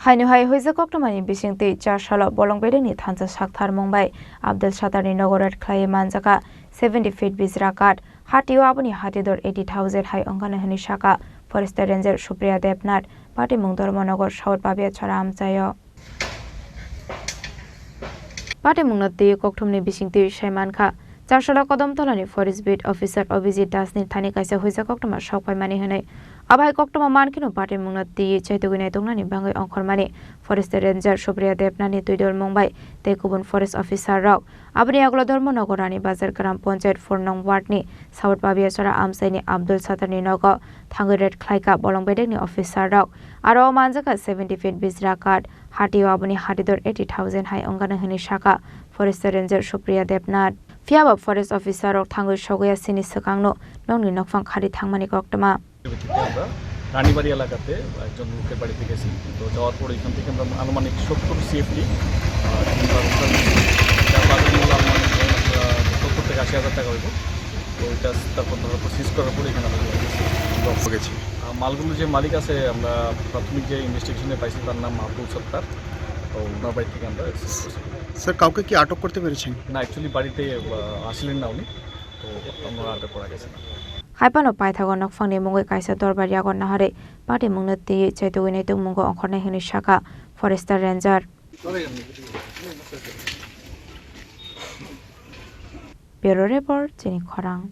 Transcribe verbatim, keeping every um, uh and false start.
Haino hai huijak koktwmani bisingtwi char salo bolong bedekni thansa saktharmung bai Abdul Sattarni nogo raid khlaiwi manjakha seventy feet bijra kath. Hatio aboni hatidor eighty thousand hai wngkha hwnwi sakha Forest Ranger Supriya Debnath, patimung Dharmanagar South Babiachara amchaio. Patimungno twi kokthumni bisingtwi sai mankha, Charsala Kodomtolani Forest Beat Officer Abhijit Dasni thani kaisa huijak koktwma sok paimani hwnwi. Abo hai koktwma mankheno patimungno twi chaitugwi naituknani bangwi ongkhormani Forest Ranger Supriya Debnathni twidulmung bai tei kubun forest officer rok. Aboni yagulo Dharmanagar Rani Bazar Gram Panchayat four nong ward ni South Babiachara amchaini Abdul Sattarni nogo thangwi raid khlaikha bolong bedekni officer rok. Aro o manjakha seventy feet bijra kath, hatio aboni hatidor eighty thousand hai wngkha hwnwi sakha Forest Ranger Supriya Debnath. Phiyaba forest officer rok thangwi sogwi sini swkangno nokni nokphang khari thangmani koktwma. ভিত্তিতে আমরা রানীবাড়ি এলাকাতে একজন লোকের বাড়িতে গেছি। তো যাওয়ার পরে এখান থেকে আমরা আনুমানিক সত্তর সিএফটি, আহ, টিন পাথর উদ্ধার করছি। যার বাজার মূল্য আনুমানিক ধরুন আপনার সত্তর থেকে আশি হাজার টাকা হইব। তো এটা তারপর ধরার পর সিজ করার পরে এখানে আমরা জমা দিয়েছি। জব্দ করেছি। আহ, মালগুলো যে মালিক আছে, আমরা প্রাথমিক যে ইনভেস্টিগেশনে পাইছি, তার নাম আব্দুল সত্তার। তো ওনার বাড়ি থেকে আমরা সিজ করছি। স্যার, কাউকে কি আটক করতে পেরেছেন? না, actually বাড়িতে, আহ, আসিলেন না উনি। তো আমরা আটক করা গেছে না। Hai phano paithago nokphangni mungwi kaisa dorbar yago naharwi patimungno twi chaitugwi naitukmungo ongkhornai hwnwi sakha Forest Ranger. Bureau Report, Chini Khorang.